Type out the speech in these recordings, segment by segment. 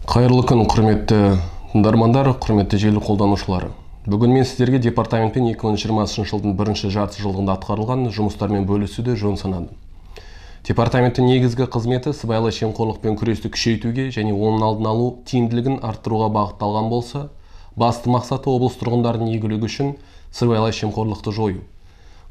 Қайырлы күн, құрметті тыңдармандар, құрметті желі қолданушылары. Бүгін мен сіздерге департаментпен 2020 жылдың бірінші жарты жылдығында атқарылған жұмыстармен бөлісуді жөн санадым. Департаменттің негізгі қызметі сыбайлас жемқорлықпен күресті күшейтуге және оның алдын алу тиімділігін арттыруға бағытталған болса, басты мақсаты облыс тұрғындарының игілігі үшін сыбайлас жемқорлықты жою.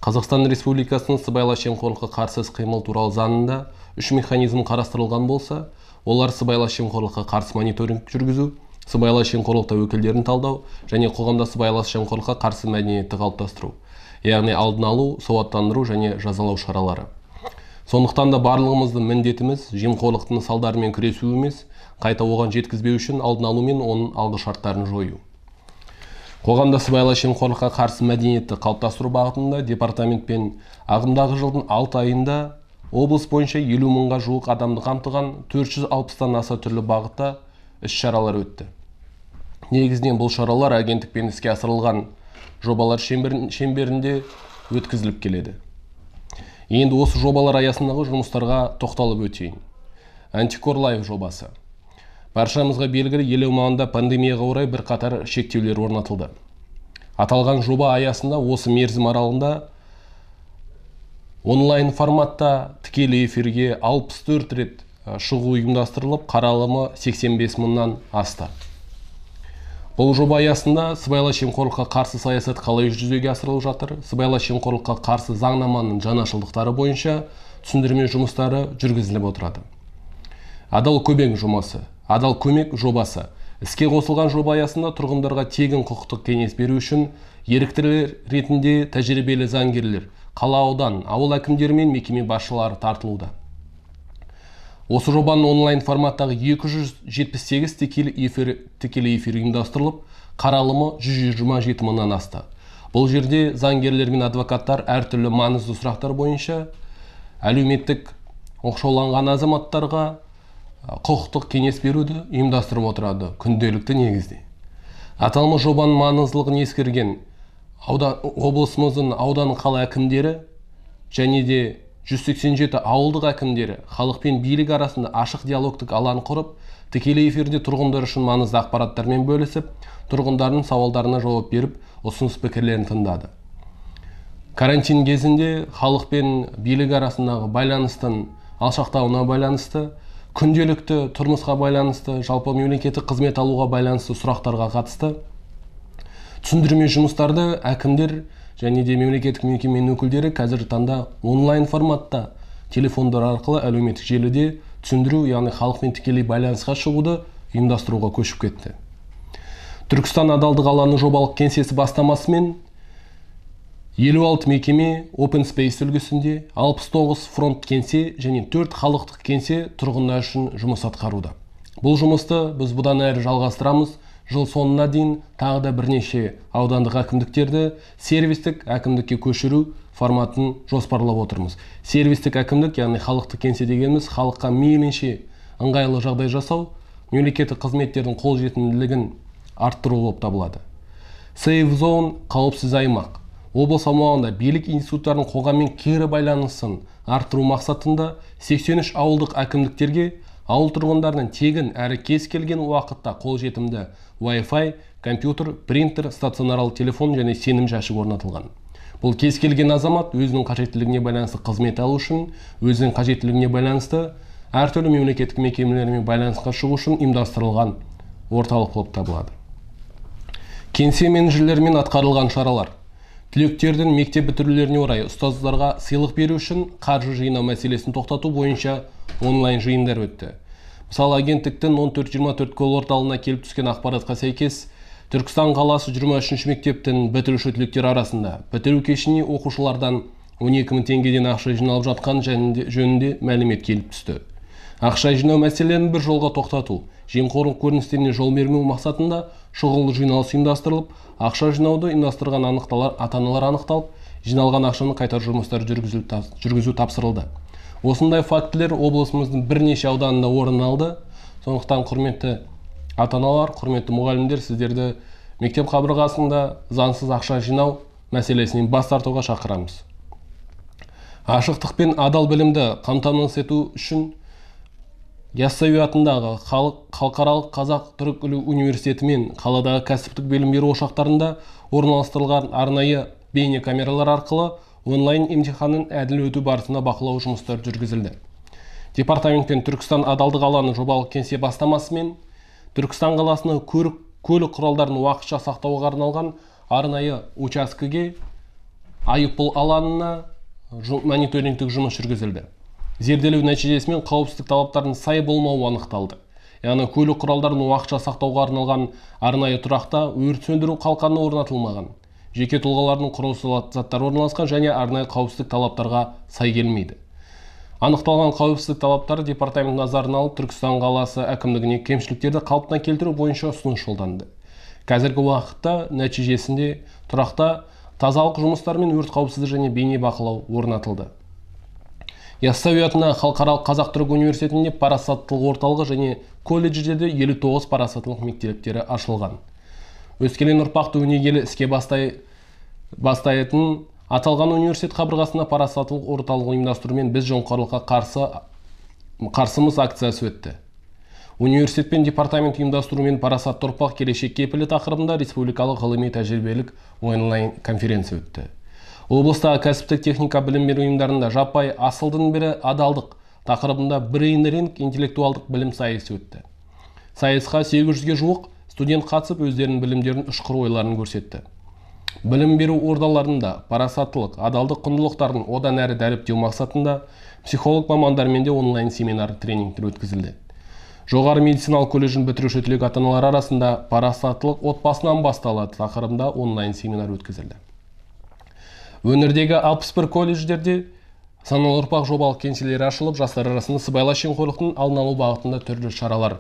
Қазақстан Республикасының сыбайлас жемқорлыққа қарсы іс-қимыл туралы заңында үш механизм қарастырылған болса, олар сыбайлас жемқорлыққа қарсы мониторинг жүргізу, сыбайлас жемқорлық тәуекелдерін талдау және қоғамда сыбайлас жемқорлыққа қарсы мәдениетті қалыптастыру, яғни алдын алу, сауаттандыру және жазалау шаралары. Сондықтан да барлығымыздың міндетіміз жемқорлықтың салдарымен күресу емес, қайта оған жеткізбеу үшін алдын алу мен оның алғы шарттарын жою. Қоғамда сыбайлас жемқорлыққа қарсы мәдениетті қалыптастыру бағытында департаментпен ағымдағы жылдың 6 айында облыс бойынша 50 мыңға жуық адамды қамтыған 460-тан аса түрлі бағытта іс-шаралар өтті. Негізінен бұл шаралар агенттікпен іске асырылған жобалар шеңберінде өткізіліп келеді. Енді осы жобалар аясындағы жұмыстарға тоқталып өтейін. Антикор Лайв жобасы. Баршамызға белгілі, ел аумағында пандемияға орай бірқатар шектеулер орнатылды. Аталған жоба аясында осы мерзім аралығында онлайн форматта тікелей эфирге 64 рет шығу ұйымдастырылып, қаралымы 85 мыңнан асты. Бұл жоба аясында сыбайлас жемқорлыққа қарсы саясат қалай жүзеге асырылып жатыр, сыбайлас жемқорлыққа қарсы заңнаманың жаңашылдықтары бойынша түсіндірме жұмыстары жүргізіліп отырады. Адал көмек жобасы. Адал көмек жобасы. Іске қосылған жоба аясында тұрғындарға тегін құқықтық кеңес беру үшін еріктілер ретінде тәжірибелі заңгерлер, қала, аудан, ауыл әкімдері мен мекеме басшылары тартылуда. Осы жобаның онлайн форматтағы 278 тікелей эфир ұйымдастырылып, қаралымы 127 мыңнан асты. Бұл жерде заңгерлер мен адвокаттар әртүрлі маңызды сұрақтар бойынша әлеуметтік оқшауланған азаматтарға құқықтық кеңес беруді ұйымдастырып отырады күнделікті негізде. Аталмыш жобаның маңыздылығын ескерген облысымыздың аудан, қала әкімдері және де 187 ауылдық әкімдері халық пен билік арасында ашық диалогтық алаң құрып, тікелей эфирде тұрғындар үшін маңызды ақпараттармен бөлісіп, тұрғындардың сауалдарына жауап беріп, ұсыныс пікірлерін тыңдады. Карантин кезінде халық пен билік арасындағы байланыстың алшақтауына байланысты, күнделікті тұрмысқа байланысты, жалпы мемлекеттік қызмет алуға байланысты сұрақтарға қатысты түсіндірме жұмыстарды әкімдер және де мемлекеттік мекеменің өкілдері қазіргі таңда онлайн форматта телефондар арқылы әлеуметтік желіде түсіндіру, яғни халықпен тікелей байланысқа шығуды ұйымдастыруға көшіп кетті. Түркістан адалдық алаңы жобалық кеңсесі бастамасымен 56 мекеме Open Space үлгісінде, 69 фронт кеңсе және 4 халықтық кеңсе тұрғындар үшін жұмыс атқаруда. Бұл жұмысты біз бұдан әрі жалғастырамыз. Жыл соңына дейін тағы да бірнеше аудандық әкімдіктерді сервистік әкімдікке көшіру форматын жоспарлап отырмыз. Сервистік әкімдік, яғни халықтық кеңсе дегеніміз, халыққа мейлінше ыңғайлы жағдай жасау, мемлекеттік қызметтердің қолжетімділігін арттыру болып табылады. Safe Zone қауіпсіз аймақ. Облыс аумағында билік институттарының қоғаммен кері байланысын арттыру мақсатында 83 ауылдық әкімдіктерге ауыл тұрғындарының тегін әрі кез келген уақытта қолжетімді Wi-Fi, компьютер, принтер, стационарлы телефон және сенім жәшігі орнатылған. Бұл кез келген азамат өзінің қажеттілігіне байланысты қызмет алу үшін, өзінің қажеттілігіне байланысты әртүрлі мемлекеттік мекемелермен байланысқа шығу үшін ұйымдастырылған орталық болып табылады. Кеңсе менеджерлерімен атқарылған шаралар. Түлектердің мектеп бітірулеріне орай ұстаздарға сыйлық беру үшін қаржы жинау мәселесін тоқтату бойынша онлайн жиындар өтті. Мысалы, агенттіктің 1424 колл-орталығына келіп түскен ақпаратқа сәйкес, Түркістан қаласы 23 мектептің бітіруші түлектері арасында бітіру кешіне оқушылардан 12 мың теңгеден ақша жиналып жатқан жөнінде мәлімет келіп түсті. Ақша жинау мәселелерін бір жолға тоқтату, жемқорлық көріністеріне жол бермеу мақсатында шұғыл жиналыс ұйымдастырылып, ақша жинауды ұйымдастырған ата-аналар анықталып, жиналған ақшаны қайтару жұмыстары жүргізу тапсырылды. Осындай фактілер облысымыздың бірнеше ауданында орын алды. Сондықтан құрметті ата-аналар, құрметті мұғалімдер, сіздерді мектеп қабырғасында заңсыз ақша жинау мәселесінен бас тартуға шақырамыз. Ашықтық пен адал білімді қамтамасыз ету үшін Яссауи атындағы халықаралық қазақ-түрік университеті мен қаладағы кәсіптік білім беру ошақтарында орналастырылған арнайы бейнекамералар арқылы онлайн емтиханның әділ өту барысына бақылау жұмыстары жүргізілді. Департамент пен Түркістан адалдық алаңы жобалық кеңсе бастамасымен Түркістан қаласының көлік құралдарын уақытша сақтауға арналған арнайы учаскеге айыппұл алаңына мониторингтік жұмыс жүргізілді. Зерделеу нәтижесімен қауіпсіздік талаптарының сай болмауы анықталды. Яғни көлік құралдарын уақытша сақтауға арналған арнайы тұрақта өрт сөндіру қалқаны орнатылмаған. Жеке тұлғалардың құрылыс заттары орналасқан және арнайы қауіпсіздік талаптарға сай келмейді. Анықталған қауіпсіздік талаптары департамент назарына алып, Түркістан қаласы әкімдігіне кемшіліктерді қалпына келтіру бойынша ұсыныс жолданды. Қазіргі уақытта нәтижесінде тұрақта тазалық жұмыстары мен өрт қауіпсіздігі және бейне бақылау орнатылды. Яссауи атындағы халықаралық қазақ-түрік университетінде парасаттылық орталығы және колледждерде 59 парасаттылық мектептері ашылған. Өскелең ұрпақты өнегелі іске бастайтын аталған университет қабырғасында парасаттылық орталығын ұйымдастырумен біз жемқорлыққа қарсымыз акциясы өтті. Университет пен департамент ұйымдастырумен парасатты ұрпақ келешек кепілі тақырыбында республикалық ғылыми тәжірибелік онлайн конференция өтті. Облыстағы кәсіптік техника білім беру ұйымдарында жаппай асылдың бірі адалдық тақырыбында брейн-ринг интеллектуалдық білім сайысы өтті. Сайысқа 800-ге жуық студент қатысып, өздерінің білімдерін, ұшқыр ойларын көрсетті. Білім беру ордаларында парасаттылық, адалдық құндылықтарын одан әрі дәріптеу мақсатында психолог мамандармен де онлайн семинар тренингтер өткізілді. Жоғары медициналық колледжін бітіруші түлек ата-аналар арасында парасаттылық отбасынан басталады тақырыбында онлайн семинар өткізілді. Өңірдегі 61 колледждерде саналы ұрпақ жобалық кеңселері ашылып, жастар арасында сыбайлас жемқорлықтың алдын алу бағытында түрлі шаралар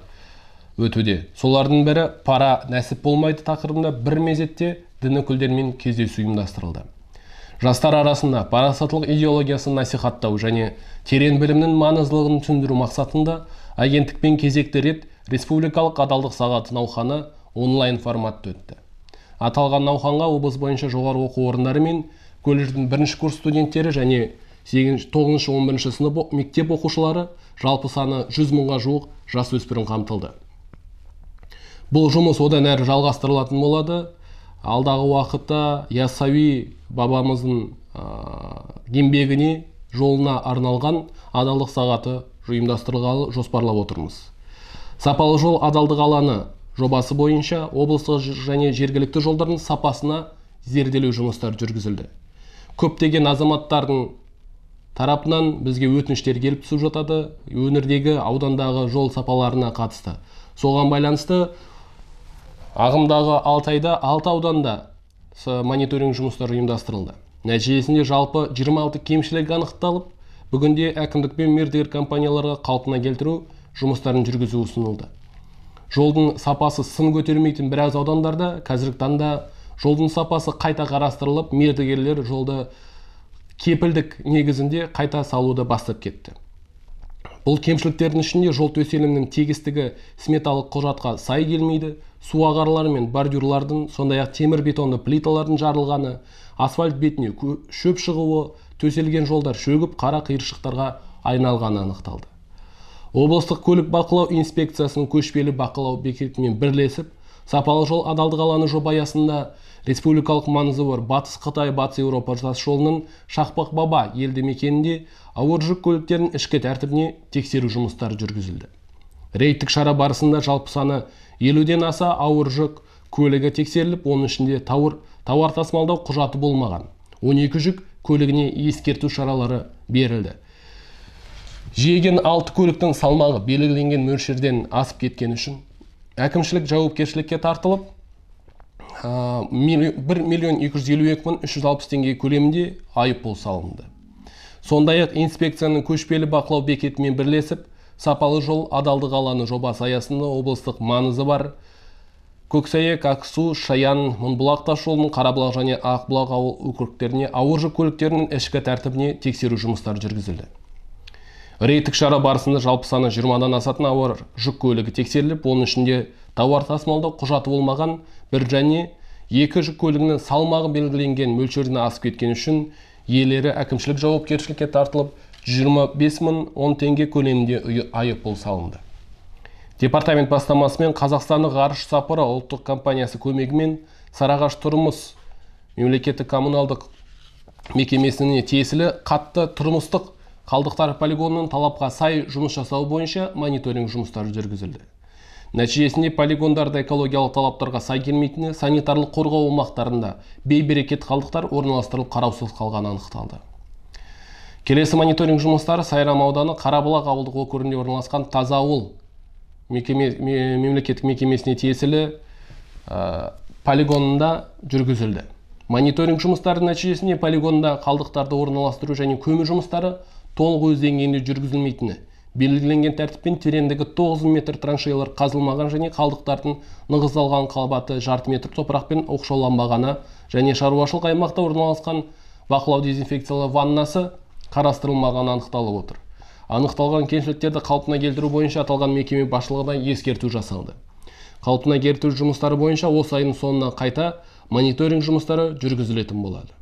өтуде. Солардың бірі пара нәсіп болмайды тақырыбында бір мезетте дін өкілдерімен кездесу ұйымдастырылды. Жастар арасында парасаттылық идеологиясын насихаттау және терең білімнің маңыздылығын түсіндіру мақсатында агенттікпен кезекті рет республикалық адалдық сағаты науқаны онлайн форматта өтті. Аталған науқанға облыс бойынша жоғары оқу орындары мен колледждің бірінші курс студенттері және 9-11 сынып мектеп оқушылары, жалпы саны 100 мыңға жуық жасөспірім қамтылды. Бұл жұмыс одан әрі жалғастырылатын болады. Алдағы уақытта Яссауи бабамыздың еңбегіне, жолына арналған адалдық сағаты ұйымдастырылғалы жоспарлап отырмыз. Сапалы жол адалдық алаңы жобасы бойынша облыстық және жергілікті жолдардың сапасына зерделеу жұмыстары жүргізілді. Көптеген азаматтардың тарапынан бізге өтініштер келіп түсіп жатады, өңірдегі, аудандағы жол сапаларына қатысты. Соған байланысты ағымдағы 6 айда 6 ауданда мониторинг жұмыстары ұйымдастырылды. Нәтижесінде жалпы 26 кемшілік анықталып, бүгінде әкімдік пен мердігер компанияларға қалпына келтіру жұмыстарын жүргізу ұсынылды. Жолдың сапасы сын көтермейтін біраз аудандарда қазіргі таңда жолдың сапасы қайта қарастырылып, мердігерлер жолды кепілдік негізінде қайта салуды бастап кетті. Бұл кемшіліктердің ішінде жол төселімінің тегістігі сметалық құжатқа сай келмейді, су ағарлары мен бордюрлардың, сондай-ақ темір бетонды плиталардың жарылғаны, асфальт бетіне шөп шығуы, төселген жолдар шөгіп қара қиыршықтарға айналғаны анықталды. Облыстық көлік бақылау инспекциясының көшпелі бақылау бекетімен бірлесіп, сапалы жол адалдық алаңы жоба аясында республикалық маңызы бар Батыс Қытай, Батыс Еуропа тас жолының Шақпақ Баба елді мекенінде ауыр жүк көліктерінің ішкі тәртібіне тексеру жұмыстары жүргізілді. Рейдтік шара барысында жалпы саны 50-ден аса ауыр жүк көлігі тексеріліп, оның ішінде тауар тасымалдау құжаты болмаған 12 жүк көлігіне ескерту шаралары берілді. Жеген 6 көліктің салмағы белгіленген мөлшерден асып кеткен үшін әкімшілік жауапкершілікке тартылып, 1 252 360 теңге көлемінде айыппұл салынды. Сондай-ақ инспекцияның көшпелі бақылау бекетімен бірлесіп, сапалы жол адалдық алаңы жобасы аясында облыстық маңызы бар Көксәйек, Ақсу, Шаян, Мыңбұлақ тас жолының Қарабұлақ және Ақбұлақ ауыл округтеріне ауыр жүк көліктерінің ішкі тәртібіне тексеру жұмыстары жүргізілді. Рейдтік шара барысында жалпы саны 20-дан асатын ауыр жүк көлігі тексеріліп, оның ішінде тауар тасымалдау құжаты болмаған бір және екі жүк көлігінің салмағы белгіленген мөлшерден асып кеткен үшін иелері әкімшілік жауапкершілікке тартылып, 125 010 теңге көлемінде айыппұл салынды. Департамент бастамасымен Қазақстандық ғарыш сапары ұлттық компаниясы көмегімен Сарыағаш тұрмыс мемлекеттік коммуналдық мекемесіне тиесілі қатты тұрмыстық қалдықтар полигонының талапқа сай жұмыс жасауы бойынша мониторинг жұмыстары жүргізілді. Нәтижесінде полигондарда экологиялық талаптарға сай келмейтіні, санитарлық қорғау аумақтарында бейберекет қалдықтар орналастырылып қараусыз қалғаны анықталды. Келесі мониторинг жұмыстары Сайрам ауданы Қарабұлақ ауылдық округінде орналасқан Таза ауыл мемлекеттік мекемесіне тиесілі полигонында жүргізілді. Мониторинг жұмыстарының нәтижесінде полигонда қалдықтарды орналастыру және көму жұмыстары толық өз деңгейінде жүргізілмейтіні, белгіленген тәртіппен тереңдігі 9 метр траншеялар қазылмаған және қалдықтардың нығыздалған қабаты жарты метр топырақпен оқшауланбағаны және шаруашылық аймақта орналасқан бақылау дезинфекциялы ваннасы қарастырылмағаны анықталып отыр. Анықталған кемшіліктерді қалпына келтіру бойынша аталған мекеме басшылығына ескерту жасалды. Қалпына келтіру жұмыстары бойынша осы айдың соңына қайта мониторинг жұмыстары жүргізілетін болады.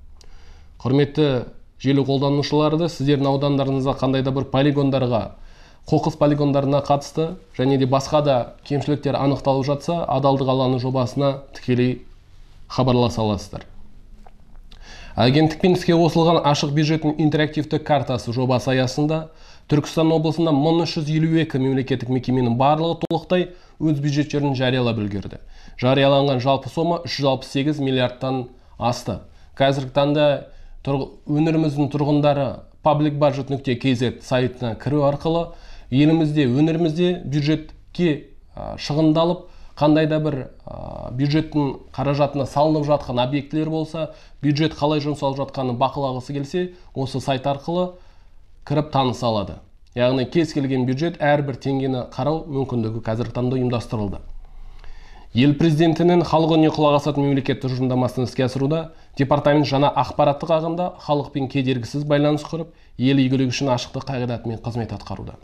Құрметті желі қолданушыларды, сіздердің аудандарыңызда қандай да бір полигондарға, қоқыс полигондарына қатысты және де басқа да кемшіліктер анықталып жатса, адалдық алаңы жобасына тікелей хабарласа аласыздар. Агенттікпен іске қосылған ашық бюджеттің интерактивті картасы жобасы аясында Түркістан облысында 1352 мемлекеттік мекеменің барлығы толықтай өз бюджеттерін жариялап үлгерді. Жарияланған жалпы сома 368 миллиардтан асты. Қазіргі таңда өңіріміздің тұрғындары publicbudget.kz сайтына кіру арқылы елімізде, өңірімізде бюджетке шығындалып, қандай да бір бюджеттің қаражатына салынып жатқан объектілер болса, бюджет қалай жұмсалып жатқанын бақылағысы келсе, осы сайт арқылы кіріп таныса алады. Яғни кез келген бюджет әрбір теңгені қарау мүмкіндігі қазіргі таңда ұйымдастырылды. Ел президентінің халық үніне құлақ асатын мемлекет тұжырымдамасын іске асыруда департамент жаңа ақпараттық ағымда халықпен кедергісіз байланыс құрып, ел игілігі үшін ашықтық қағидатымен қызмет атқаруда.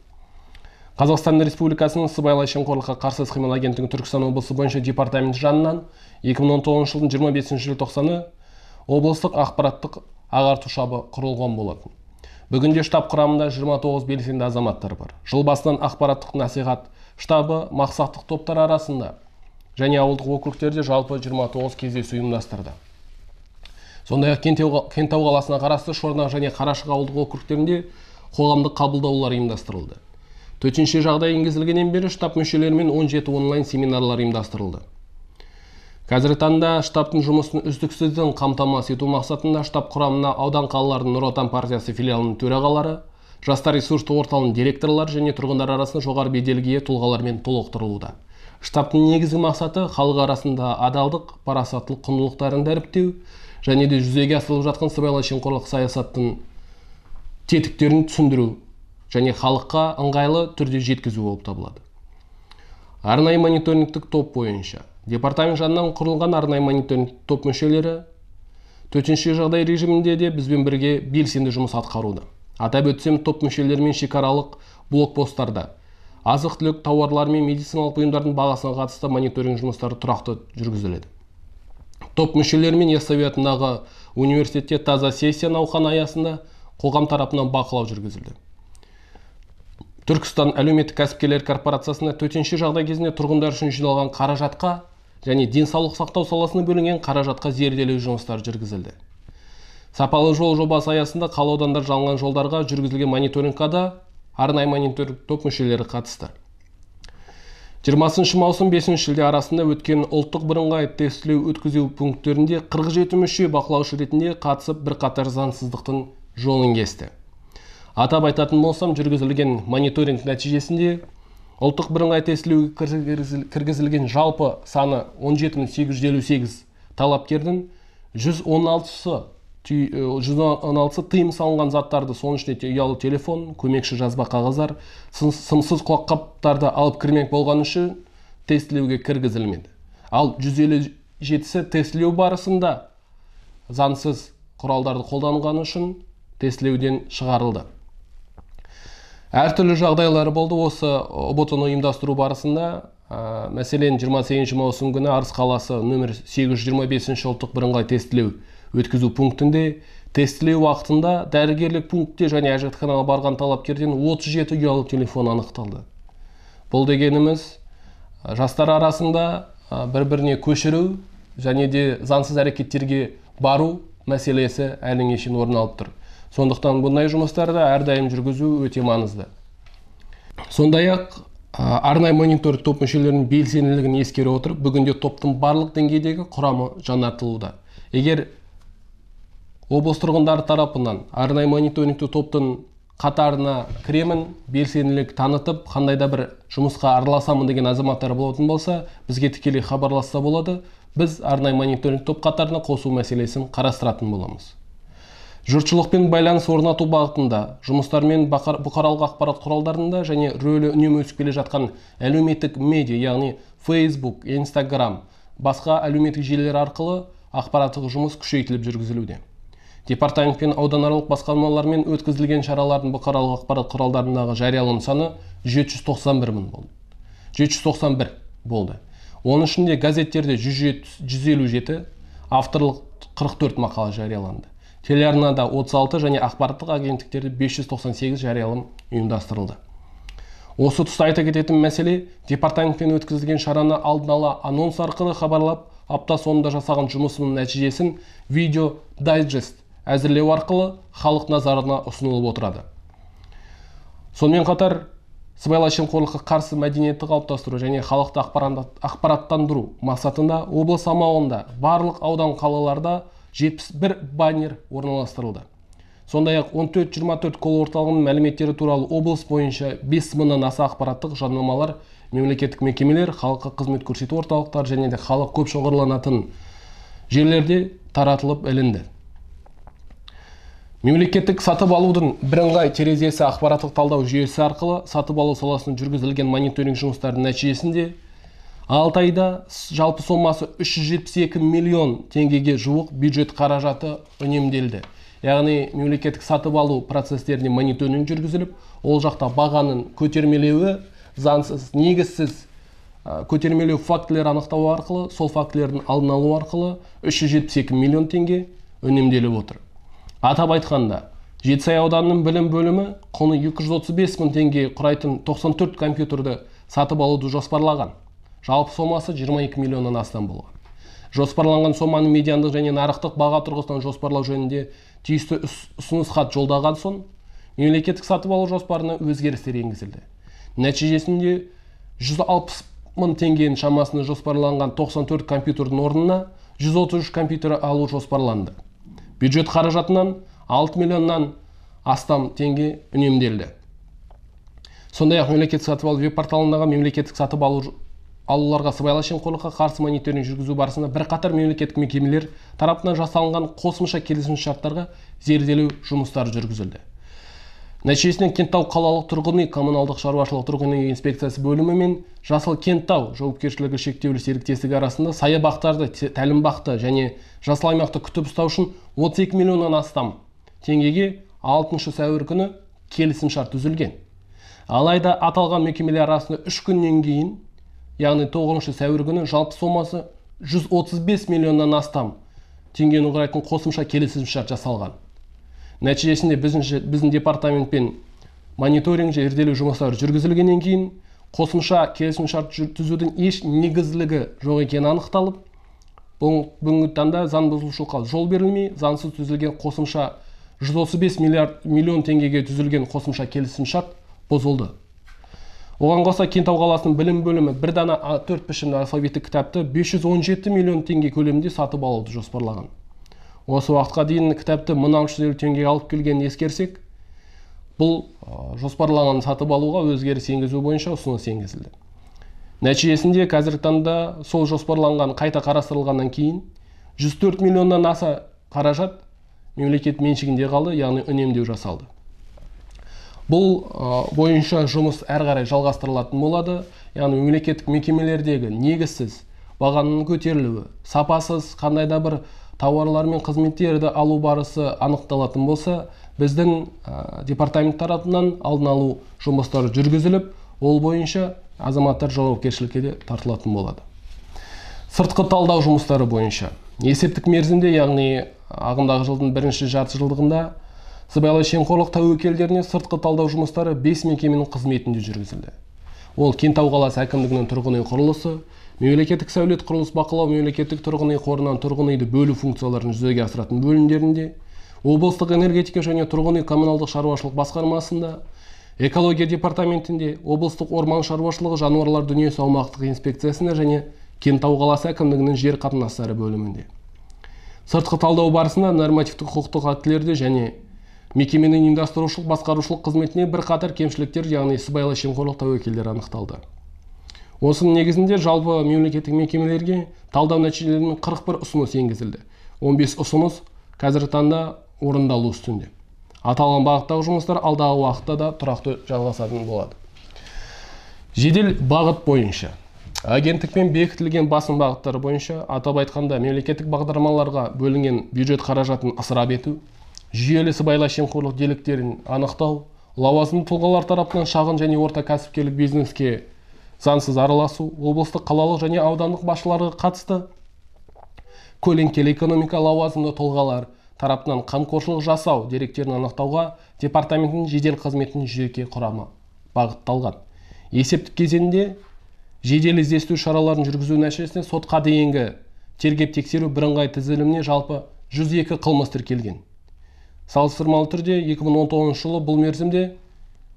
Қазақстан Республикасының сыбайлас жемқорлыққа қарсы іс-қимыл агенттігінің Түркістан облысы бойынша департамент жанынан 2019 жылдың 25 желтоқсаны облыстық ақпараттық ағарту штабы құрылған болатын. Бүгінде штаб құрамында 29 белсенді азаматтар бар. Жыл басынан ақпараттық насихат штабы мақсаттық топтар арасында және ауылдық округтерде жалпы 29 кездесу ұйымдастырды. Сондай-ақ Кентау қаласына қарасты Шорнақ және Қарашық ауылдық округтерінде қоғамдық қабылдаулар ұйымдастырылды. Төтенше жағдай енгізілгеннен бері штаб мүшелерімен 17 онлайн семинарлар ұйымдастырылды. Қазіргі таңда штабтың жұмысын үздіксіздігін қамтамасыз ету мақсатында штаб құрамына аудан қалаларының Нұр Отан партиясы филиалының төрағалары, жастар ресурстық орталығының директорлары және тұрғындар арасында жоғары беделге ие тұлғалармен толықтырылуда. Штабтың негізгі мақсаты халық арасында адалдық, парасаттылық құндылықтарын дәріптеу және де жүзеге асырылып жатқан сыбайлас жемқорлық саясаттың тетіктерін түсіндіру және халыққа ыңғайлы түрде жеткізу болып табылады. Арнайы мониторингтік топ бойынша департамент жанынан құрылған арнайы мониторинг топ мүшелері төтенше жағдай режимінде де бізбен бірге белсенді жұмыс атқаруда. Атап өтсем, топ мүшелерімен шекаралық блокпосттарда азық-түлік тауарлары мен медициналық бұйымдардың бағасына қатысты мониторинг жұмыстары тұрақты жүргізіледі. Топ мүшелерімен Яссауи атындағы университетте таза сессия науқаны аясында қоғам тарапынан бақылау жүргізілді. Түркістан әлеуметтік кәсіпкерлер корпорациясында төтенше жағдай кезінде тұрғындар үшін жиналған қаражатқа және денсаулық сақтау саласына бөлінген қаражатқа зерделеу жұмыстары жүргізілді. Сапалы жол жобасы аясында қала аудандар жалынған жолдарға жүргізілген мониторингқа да арнайы мониторинг топ мүшелері қатысты. 20 маусым 5 шілде арасында өткен ұлттық бірыңғай тестілеу өткізу пункттерінде 47 мүше бақылаушы ретінде қатысып бірқатар заңсыздықтың жолын кесті. Атап айтатын болсам, жүргізілген мониторинг нәтижесінде ұлттық бірыңғай тестілеуге кіргізілген жалпы саны 17858 талапкердің 116-сы тыйым салынған заттарды, соның ішінде ұялы телефон, көмекші жазба қағаздар, сымсыз құлаққаптарды алып кірмек болған үшін тестілеуге кіргізілмеді. Ал 157-сі тестілеу барысында заңсыз құралдарды қолданғаны үшін тестілеуден шығарылды. Әртүрлі жағдайлары болды осы ұбт-ны ұйымдастыру барысында. Мәселен, 28 маусым күні Арыс қаласы нөмір 825 ұлттық бірыңғай тестілеу Өткізу пунктінде тестілеу уақытында дәрігерлік пунктте және әжетханаға барған талапкерден 37 ұялы телефон анықталды. Бұл дегеніміз жастар арасында бір-біріне көшіру және де заңсыз әрекеттерге бару мәселесі әлі шейін орын алып тұр. Сондықтан бұндай жұмыстарды әрдайым жүргізу өте маңызды. Сондай-ақ арнайы мониторинг топ мүшелерінің белсенділігін ескере отырып, бүгінде топтың барлық деңгейдегі құрамы жаңартылуда. Егер облыс тұрғындары тарапынан арнайы мониторингті топтың қатарына кіремін, белсенділік танытып, қандай да бір жұмысқа араласамын деген азаматтар болатын болса, бізге тікелей хабарласса болады. Біз арнайы мониторинг топ қатарына қосу мәселесін қарастыратын боламыз. Жұртшылықпен байланыс орнату бағытында жұмыстармен бұқаралық ақпарат құралдарында және рөлі үнемі өсіп келе жатқан әлеуметтік медиа, яғни Facebook, Instagram, басқа әлеуметтік желілер арқылы ақпараттық жұмыс күшейтіліп жүргізілуде. Департамент пен ауданаралық басқармалармен өткізілген шаралардың бұқаралық ақпарат құралдарындағы жарияланым саны 791 мың болды. 791 болды. Оның ішінде газеттерде 157, авторлық 44 мақала жарияланды. Телеарнада 36 және ақпараттық агенттіктерде 598 жарияланым ұйымдастырылды. Осы тұста айта кететін мәселе, департаментпен өткізілген шараны алдын ала анонс арқылы хабарлап, апта соңында жасаған жұмысының нәтижесін видео дайджест әзірлеу арқылы халық назарына ұсынылып отырады. Сонымен қатар, сыбайлас жемқорлыққа қарсы мәдениетті қалыптастыру және халықты ақпараттандыру мақсатында облыс аумағында барлық аудан қалаларда 71 баннер орналастырылды. Сондай-ақ 14-24 кол орталығының мәліметтері туралы облыс бойынша 5 мыңнан аса ақпараттық жарнамалар мемлекеттік мекемелер, халыққа қызмет көрсету орталықтары және де халық көп шоғырланатын жерлерде таратылып ілінді. Мемлекеттік сатып алудың бірыңғай терезесі ақпараттық талдау жүйесі арқылы сатып алу саласында жүргізілген мониторинг жұмыстарының нәтижесінде 6 айда жалпы сомасы 372 миллион теңгеге жуық бюджет қаражаты үнемделді. Яғни мемлекеттік сатып алу процестеріне мониторинг жүргізіліп, ол жақта бағаның көтермелеуі, заңсыз, негізсіз көтермелеу фактілер анықтау арқылы, сол фактілердің алдын алу арқылы 372 миллион теңге үнемделіп отыр. Атап айтқанда, Жетісай ауданының білім бөлімі құны 235 мың теңге құрайтын 94 компьютерді сатып алуды жоспарлаған. Жалпы сомасы 22 миллионнан астам болған. Жоспарланған соманы медиандық және нарықтық баға тұрғысынан жоспарлау жөнінде тиісті ұсыныс хат жолдаған соң, мемлекеттік сатып алу жоспарына өзгерістер енгізілді. Нәтижесінде 160 мың теңгенің шамасында жоспарланған 94 компьютердің орнына 133 компьютер алу жоспарланды. Бюджет қаражатынан 6 миллионнан астам теңге үнемделді. Сондай-ақ мемлекеттік сатып алу веб-порталындағы мемлекеттік сатып алуларға сыбайлас жемқорлыққа қарсы мониторинг жүргізу барысында бірқатар мемлекеттік мекемелер тарапынан жасалынған қосымша келісімшарттарға зерделеу жұмыстары жүргізілді. Нәтижесінде Кентау қалалық тұрғын үй коммуналдық шаруашылық тұрғын үй инспекциясы бөлімі мен Жасыл Кентау жауапкершілігі шектеулі серіктестігі арасында саябақтарды, тәлімбақты және жасыл аймақты күтіп ұстау үшін 32 миллионнан астам теңгеге 6 сәуір күні келісімшарт түзілген. Алайда аталған мекемелер арасында 3 күннен кейін, яғни 9 сәуір күні жалпы сомасы 135 миллионнан астам теңгені құрайтын қосымша келісімшарт жасалған. Нәтижесінде біздің департаментпен мониторинг зерделеу жұмыстары жүргізілгеннен кейін қосымша келісімшарт түзудің еш негізділігі жоқ екені анықталып, бүгінгі таңда заң бұзушылыққа жол берілмей, заңсыз түзілген қосымша 135 миллион теңгеге түзілген қосымша келісімшарт бұзылды. Оған қоса Кентау қаласының білім бөлімі бір дана А4 пішімді алфавиттік кітапты 517 миллион теңге көлемінде сатып алуды жоспарлаған. Осы уақытқа дейін кітапты 1650 теңгеге алып келгенін ескерсек, бұл жоспарланған сатып алуға өзгеріс енгізу бойынша ұсыныс енгізілді. Нәтижесінде қазіргі таңда сол жоспарланған қайта қарастырылғаннан кейін 104 миллионнан аса қаражат мемлекет меншігінде қалды, яғни үнемдеу жасалды. Бұл бойынша жұмыс әрі қарай жалғастырылатын болады, яғни мемлекеттік мекемелердегі негізсіз бағаның көтерілуі, сапасыз қандай да бір тауарлар мен қызметтерді алу барысы анықталатын болса, біздің департамент тарапынан алдын алу жұмыстары жүргізіліп, ол бойынша азаматтар жауапкершілікке де тартылатын болады. Сыртқы талдау жұмыстары бойынша Есептік мерзімде, яғни ағымдағы жылдың бірінші жарты жылдығында сыбайлас жемқорлық тәуекелдеріне сыртқы талдау жұмыстары 5 мекеменің қызметінде жүргізілді. Ол Кентау қаласы әкімдігінің тұрғын үй құрылысы, мемлекеттік сәулет құрылыс бақылау мемлекеттік тұрғын үй қорынан тұрғын үйді бөлу функцияларын жүзеге асыратын бөлімдерінде, облыстық энергетика және тұрғын үй коммуналдық шаруашылық басқармасында, экология департаментінде, облыстық орман шаруашылығы жануарлар дүниесі аумақтық инспекциясында және Кентау қаласы әкімдігінің жер қатынастары бөлімінде. Сыртқы талдау барысында нормативтік құқықтық актілерде және мекеменің ұйымдастырушылық басқарушылық қызметіне бірқатар кемшіліктер, яғни сыбайлас жемқорлық тәуекелдері анықталды. Осының негізінде жалпы мемлекеттік мекемелерге талдау нәтижелерімен 41 ұсыныс енгізілді. 15 ұсыныс қазіргі таңда орындалу үстінде. Аталған бағыттағы жұмыстар алдағы уақытта да тұрақты жалғасатын болады. Жедел бағыт бойынша агенттікпен бекітілген басым бағыттары бойынша, атап айтқанда, мемлекеттік бағдарламаларға бөлінген бюджет қаражатын ысырап ету, жүйелі сыбайлас жемқорлық деректерін анықтау, лауазымды тұлғалар тарапынан шағын және орта кәсіпкерлік бизнеске заңсыз араласу, облыстық, қалалық және аудандық басшыларға қатысты көлеңкелі экономика лауазымды тұлғалар тарапынан қамқоршылық жасау деректерін анықтауға департаменттің жедел қызметінің жеке құрамы бағытталған. Есептік кезеңде жедел іздестіру шараларын жүргізу нәтижесінде сотқа дейінгі тергеп тексеру бірыңғай тізіліміне жалпы 102 қылмыс тіркелген. Салыстырмалы түрде 2019 жылы бұл мерзімде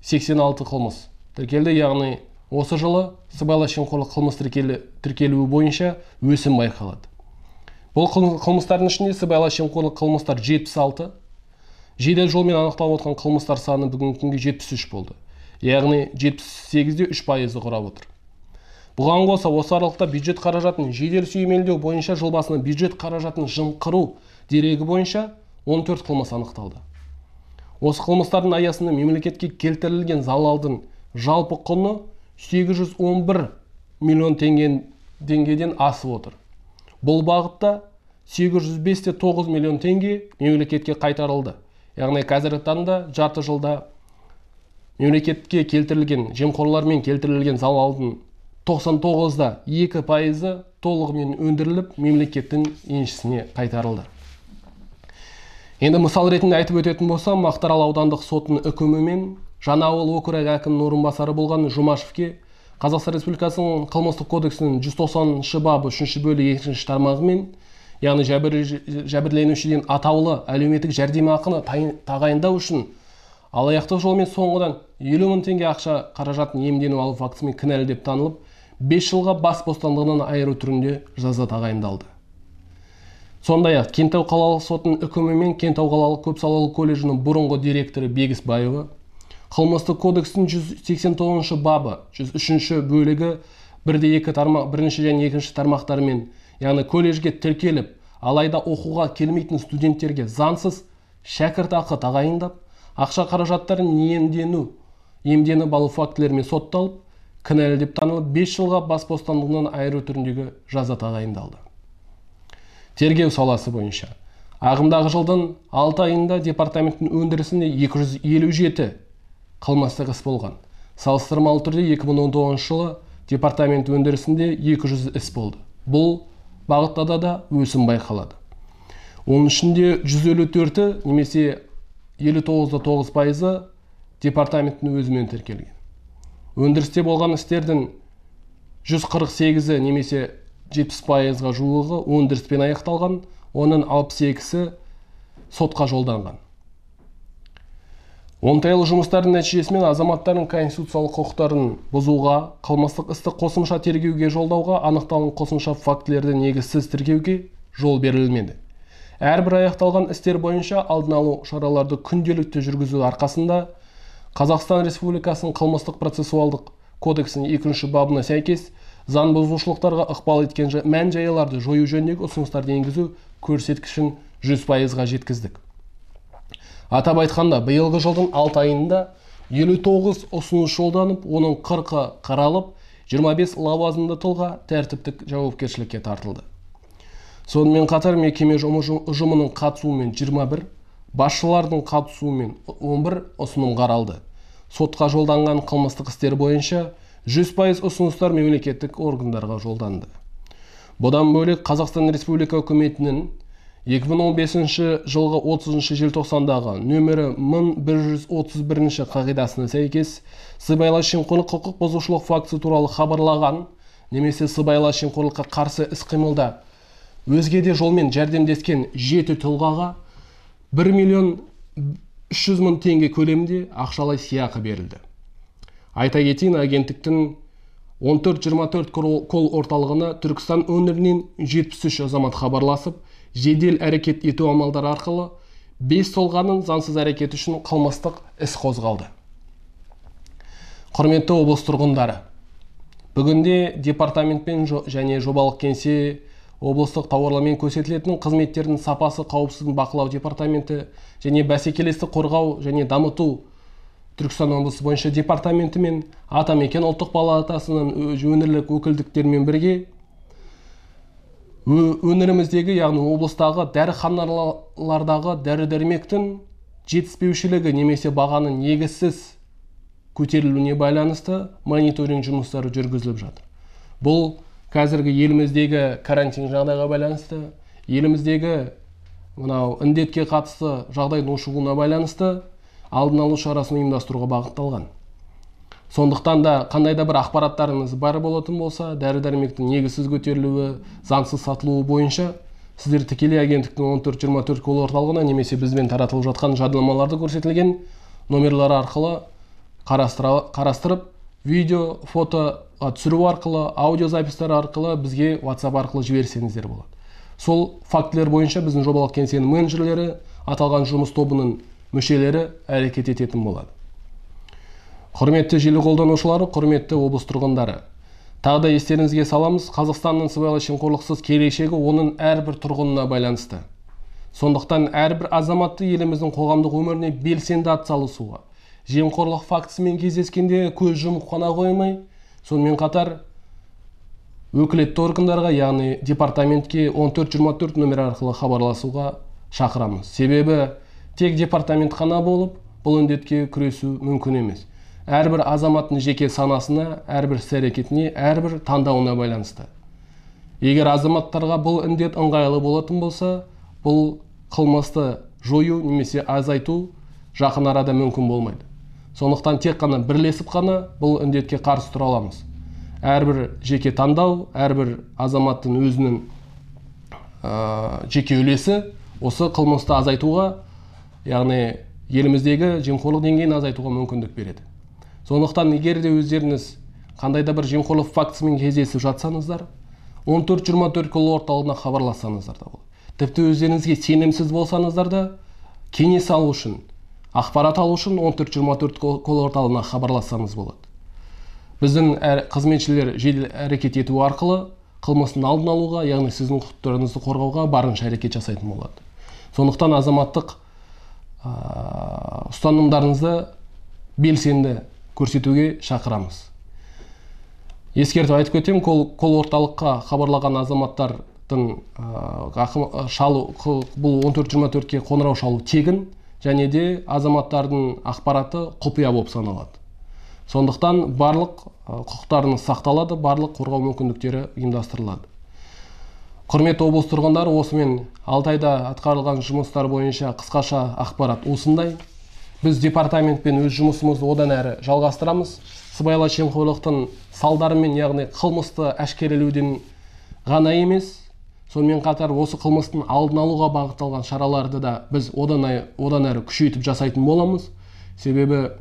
86 қылмыс тіркелді, яғни осы жылы сыбайлас жемқорлық қылмыс тіркелуі бойынша өсім байқалады. Бұл қылмыстардың ішінде сыбайлас жемқорлық қылмыстар 76, жедел жолмен анықталып отқан қылмыстар саны бүгінгі күнге 73 болды. Яғни 78,3%-ды құрап отыр. Бұған қоса осы аралықта бюджет қаражатын жедел сүйемелдеу бойынша жыл басынан бюджет қаражатын жымқыру дерегі бойынша 14 қылмыс анықталды. Осы қылмыстардың аясында мемлекетке келтірілген залалдың жалпы құны 811 миллион теңгеден асып отыр. Бұл бағытта 805,9 миллион теңге мемлекетке қайтарылды. Яғни қазіргі таңда жарты жылда мемлекетке келтірілген жемқорлармен келтірілген залалдың 99,2%-ы толығымен өндіріліп, мемлекеттің еншісіне қайтарылды. Енді мысал ретінде айтып өтетін болсам, Мақтарал аудандық сотының үкімімен Жаңауыл округ әкімінің орынбасары болған Жұмашевке Қазақстан Республикасының қылмыстық кодексінің 190-шы бабы 3-ші бөлігі 2-ші тармағымен, яғни жәбірленушіден атаулы әлеуметтік жәрдемақыны тағайындау үшін алаяқтық жолмен соңғыдан 50 мың теңге ақша қаражатын иемденіп алу фактісімен кінәлі деп танылып, 5 жылға бас бостандығынан айыру түрінде жаза тағайындалды. Сондай-ақ Кентау қалалық сотының үкімімен Кентау қалалық көпсалалы колледжінің бұрынғы директоры Бегісбаева қылмыстық кодекстің 189-шы бабы 103-ші бөлігі 1-2 тармақ, 1-ші және 2-ші тармақтарымен, яғни колледжге тіркеліп, алайда оқуға келмейтін студенттерге заңсыз шәкіртақы тағайындап, ақша қаражаттарын иемденіп алу фактілерімен сотталып, кінәлі деп танылып, 5 жылға бас бостандығынан айыру түріндегі жаза тағайындалды. Тергеу саласы бойынша ағымдағы жылдың 6 айында департаменттің өндірісінде 257 қылмыстық іс болған. Салыстырмалы түрде 2019 жылы департамент өндірісінде 200 іс болды. Бұл бағытта да өсім байқалады. Оның ішінде 154-і немесе 59,9%-ы департаменттің өзімен тіркелген. Өндірісте болған істердің 148-і немесе 70%-ға жуығы өндіріспен аяқталған, оның 62-сі сотқа жолданған. Оңтайлы жұмыстардың нәтижесімен азаматтардың конституциялық құқықтарын бұзуға, қылмыстық істі қосымша тергеуге жолдауға, анықталған қосымша фактілерді негізсіз тіркеуге жол берілмеді. Әрбір аяқталған істер бойынша алдын алу шараларды күнделікті жүргізу арқасында Қазақстан Республикасының қылмыстық процессуалдық кодексінің 2-ші бабына сәйкес заң бұзушылықтарға ықпал еткен мән-жайларды жою жөніндегі ұсыныстарды енгізу көрсеткішін 100%-ға жеткіздік. Атап айтқанда, биылғы жылдың 6 айында 59 ұсыныс жолданып, оның 40-ы қаралып, 25 лауазымды тұлға тәртіптік жауапкершілікке тартылды. Сонымен қатар мекеме ұжымының қатысуымен 21, басшылардың қатысуымен 11 ұсыным қаралды. Сотқа жолданған қылмыстық істер бойынша 100% ұсыныстар мемлекеттік органдарға жолданды. Бұдан бөлек Қазақстан Республика Үкіметінің 2015 жылғы 30 желтоқсандағы нөмірі 1131 қағидасына сәйкес сыбайлас жемқорлық құқық бұзушылық фактісі туралы хабарлаған немесе сыбайлас жемқорлыққа қарсы іс-қимылда өзге де жолмен жәрдемдескен 7 тұлғаға 1 миллион 300 мың теңге көлемінде ақшалай сыйақы берілді. Айта кетейін, агенттіктің 1424 кол орталығына Түркістан өңірінен 73 азамат хабарласып, жедел әрекет ету амалдары арқылы 5 тұлғаның заңсыз әрекеті үшін қылмыстық іс қозғалды. Құрметті облыс тұрғындары, бүгінде департаментпен және жобалық кеңсе, облыстық тауарлармен көрсетілетін қызметтердің сапасы қауіпсіздігін бақылау департаменті және бәсекелестік қорғау және дамыту Түркістан облысы бойынша департаменті мен Атамекен ұлттық палатасының өңірлік өкілдіктерімен бірге өңіріміздегі, яғни облыстағы дәріханалардағы дәрі-дәрмектің жетіспеушілігі немесе бағаның негізсіз көтерілуіне байланысты мониторинг жұмыстары жүргізіліп жатыр. Бұл қазіргі еліміздегі карантин жағдайға байланысты, еліміздегі мынау індетке қатысты жағдайдың ушығуына байланысты алдын алу шарасын ұйымдастыруға бағытталған. Сондықтан да қандай да бір ақпараттарыңыз бар болатын болса, дәрі-дәрмектің негізсіз көтерілуі, заңсыз сатылуы бойынша сіздер тікелей агенттіктің 1424 кол орталығына немесе бізбен таратылып жатқан жадынамаларды көрсетілген номерлары арқылы қарастырып, видео, фото түсіру арқылы, аудиозапистар арқылы бізге WhatsApp арқылы жіберсеңіздер болады. Сол фактілер бойынша біздің жобалық кеңсенің менеджерлері, аталған жұмыс тобының мүшелері әрекет ететін болады. Құрметті желі қолданушылары, құрметті облыс тұрғындары, тағы да естеріңізге саламыз, Қазақстанның сыбайлас жемқорлықсыз келешегі оның әрбір тұрғынына байланысты. Сондықтан әрбір азаматты еліміздің қоғамдық өміріне белсенді атсалысуға, жемқорлық фактісімен кездескенде көз жұмып қана қоймай, сонымен қатар өкілетті органдарға, яғни департаментке 1424 нөмір арқылы хабарласуға шақырамыз. Себебі тек департамент қана болып, бұл індетке күресу мүмкін емес. Әрбір азаматтың жеке санасына, әрбір іс-әрекетіне, әрбір таңдауына байланысты. Егер азаматтарға бұл індет ыңғайлы болатын болса, бұл қылмысты жою немесе азайту жақын арада мүмкін болмайды. Сондықтан тек қана бірлесіп қана бұл індетке қарсы тұра аламыз. Әрбір жеке таңдау, әрбір азаматтың өзінің жеке үлесі осы қылмысты азайтуға, яғни еліміздегі жемқорлық деңгейін азайтуға мүмкіндік береді. Сондықтан егер де өздеріңіз қандай да бір жемқорлық фактісімен кездесіп жатсаңыздар, 1424 кол орталығына хабарлассаңыздар да болады. Тіпті өздеріңізге сенімсіз болсаңыздар да, кеңес алу үшін, ақпарат алу үшін 1424 кол орталығына хабарлассаңыз болады. Біздің қызметшілер жедел әрекет ету арқылы қылмыстың алдын алуға, яғни сіздің құқықтарыңызды қорғауға барынша әрекет жасайтын болады. Сондықтан азаматтық ұстанымдарыңызды белсенді көрсетуге шақырамыз. Ескертіп айтып кетемін, кол орталыққа хабарлаған азаматтардың шалу, бұл 1424-ке қоңырау шалу тегін, және де азаматтардың ақпараты құпия болып саналады. Сондықтан барлық құқықтарыңыз сақталады, барлық қорғау мүмкіндіктері ұйымдастырылады. Құрметті облыс тұрғындары, осымен 6 айда атқарылған жұмыстар бойынша қысқаша ақпарат осындай. Біз департаментпен өз жұмысымызды одан әрі жалғастырамыз. Сыбайлас жемқорлықтың салдарымен, яғни қылмысты әшкерелеуден ғана емес, сонымен қатар осы қылмыстың алдын алуға бағытталған шараларды да біз одан әрі күшейтіп жасайтын боламыз. Себебі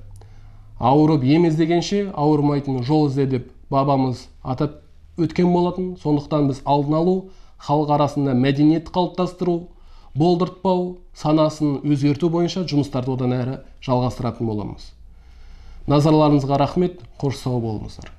ауырып ем іздегенше ауырмайтын жол ізде деп бабамыз атап өткен болатын. Сондықтан біз алдын алу, халық арасында мәдениет қалыптастыру, болдыртпау, санасын өзгерту бойынша жұмыстарды одан әрі жалғастыратын боламыз. Назарларыңызға рахмет, қош сау болыңыздар.